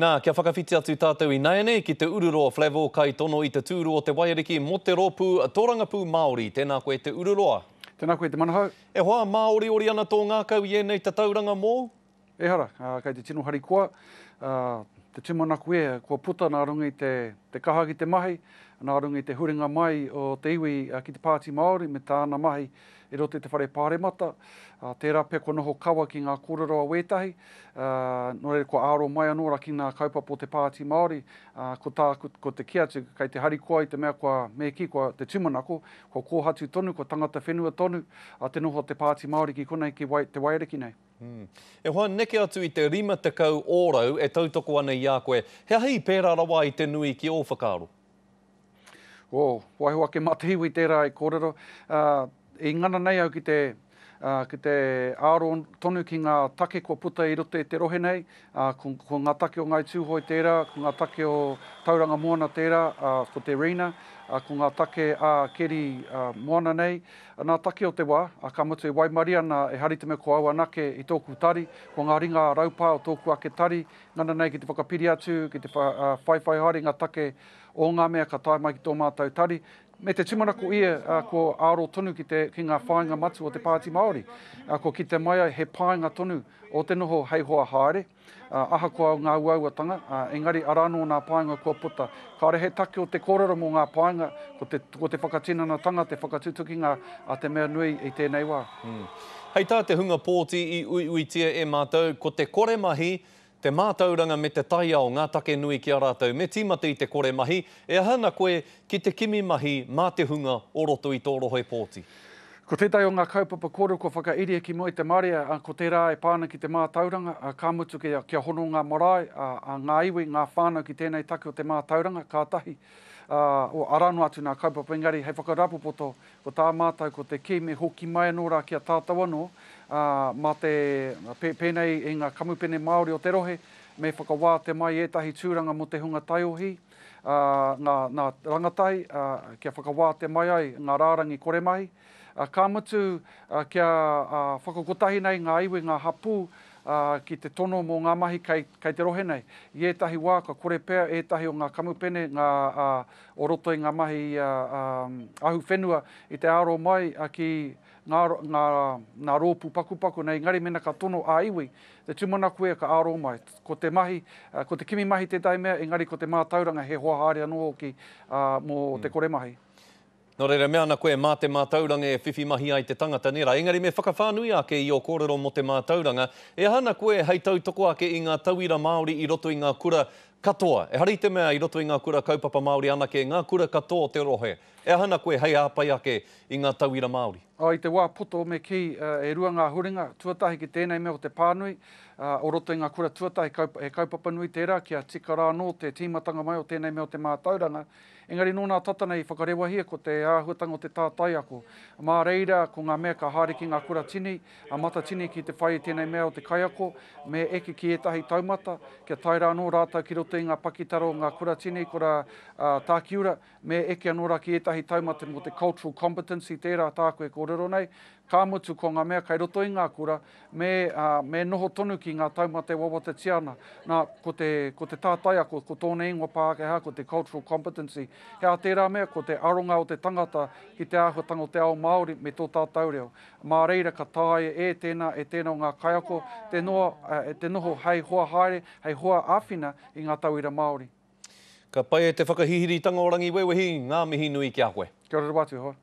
Nā, kia whakawhiti atu tātou inaianei ki te Ururoa Flavell kaitono i te tūru o Te Waiariki mō te rōpū Tōrangapū Māori. Tēnā koe Te Ururoa. Tēnā koe Te Manahau. E hoa, māoriori ana tō ngākau i ēnei tatauranga mōu? Ehara, kei te tino harikoa, te tūmanako ia kua puta nā runga i te kaha ki te mahi, nā runga i te huringa mai o te iwi ki te Pāti Māori me tāna mahi i roto i te Whare Pāremata. Tērā pea kua noho kawa ki ngā kōrero a wētahi, nō reira kua aro mai anō rā ki ngā kaupapa o te Pāti Māori. Ko tāku, ko te kī atu, kei te harikoa i te mea kua, me kī, kua te tūmanako, kua kōhatu tonu, kua tangata whenua tonu te noho o te Pāti Māori ki konei, ki Te Waiariki nei. E hoa, neke atu i te 50 ōrau e tautoko ana i a koe. He aha i pērā rawa ai te nui ki ō whakaaro? Oh, waiho ake mā te iwi tērā e kōrero. I ngana nei au ki te, ki te aro tonu ki ngā take kua puta i roto i te rohe nei, ko, ko ngā take o Ngāi Tūhoe tērā, ko ngā take o Tauranga Moana tērā, ko te Rina, ko ngā take a Keri Moana nei, ngā take o te wā, ka mutu e waimarie ana, ehara i te mea ko au anake i tōku tari, ko ngā ringa raupā o tōku ake tari, ngana nei ki te whakapiri atu, ki te whaiwhai haere i ngā take o ngā mea ka tae mai ki tō mātou tari, me te tūmanako ia kua aro tonu ki te, ki ngā whāinga matua o te Pāti Māori. Kua kite mai ai he painga tonu o te noho hei hoa haere, ahakoa ngā uauatanga, engari arā anō nā painga kua puta. Kāore he take o te kōrero mō ngā painga, ko te, ko te whakatinanatanga, te whakatutukinga a te mea nui i tēnei wā. Hei tā te hunga pōti i uiuitia e mātou, ko te kore mahi, Te mātauranga me te taiao ngā take nui ki a rātou. Me tīmata i te kore mahi, e aha ana koe ki te kimi mahi mā te hunga o roto i tō rohe pōti? Ko tētahi o ngā kaupapa kōrero kua whakairia ki mua i te marea, ko tērā e pā ana ki te mātauranga, ka mutu kia hono ngā marae, ngā iwi, ngā whānau ki tēnei take o te mātauranga, kātahi, arā noa atu ngā kaupapa engari hei whakarāpopoto Ko tā mātou ko te kī me hoki mai anō rā ki a tātou anō, ā, mā te, pē, pēnei i ngā kamupene Māori o te rohe, me whakawātea mai ētahi tūranga mō te hunga taiohi, ā, ngā, ngā rangatahi, ā, kia whakawātea mai ai ngā rārangi koremahi, ā, ka mutu, ā, kia, ā, whakakotahi nei ngā iwi, ngā hapū, ā, ki te tono mō ngā mahi kei, kei te rohe nei. I ētahi wā ka kore pea ētahi o ngā kamupene, ngā, ā, o roto i ngā mahi ahuwhenua i te aro mai ki ngā, ngā, ngā rōpū pakupaku nei, engari mēnā ka tono ā-iwi, te tūmanako ia ka aro mai. Ko te mahi, ko te kimi mahi tētahi mea, engari ko te mātauranga he hoa haere anō hoki mō te kore mahi. Nō reira, mea ana koe, mā te mātauranga e whiwhi mahi ai te tangata, nē rā? Engari me whakawhānui ake i ō kōrero mō te mātauranga, e aha ana koe hei tautoko ake i ngā tauira Māori i roto i ngā kura katoa? Ehara i te mea i roto i ngā kura kaupapa Māori anake, ngā kura katoa o te rohe. E aha ana koe hei hāpai ake i ngā tauira Māori? I te wā poto me kī, e rua ngā huringa, tuatahi ki tēnei mea o te pānui, o roto i ngā kura tuatahi, he kaupapa nui tērā kia tika rā anō te tīmatanga mai o tēnei mea o te mātauranga, Engari nō nā tata nei i whakarewahia ko te āhuatanga o te tātai ako. Mā reira ko ngā mea ka haere ki ngā kura tini, a Matatini ki te whai i tēnei mea o te kaiako, me eke ki ētahi taumata, kia tae rā anō rātou ki roto i ngā pakitara o ngā kura tini, kura tākiura, me eke anō rā ki ētahi taumata mō te cultural competency, tērā tāku e kōrero nei, Ka mutu, ko ngā mea kei roto i ngā kura, me, ā, me noho tonu ki ngā taumata e wawatatia ana. Nā, ko te, ko te tātai ako, ko tōna ingoa Pākehā, ko te cultural competency. He aha tērā mea? Ko te aronga o te tangata ki te āhuatanga o te ao Māori me tō tātou reo. Mā reira ka taea e tēnā, e tēnā o ngā kaiako te noa, te noho hei hoa haere, hei hoa āwhina i ngā tauira Māori. Ka pai e te whakahihiritanga o Rangiwewehi, ngā mihi nui ki a koe. Kia ora rawa atu e hoa.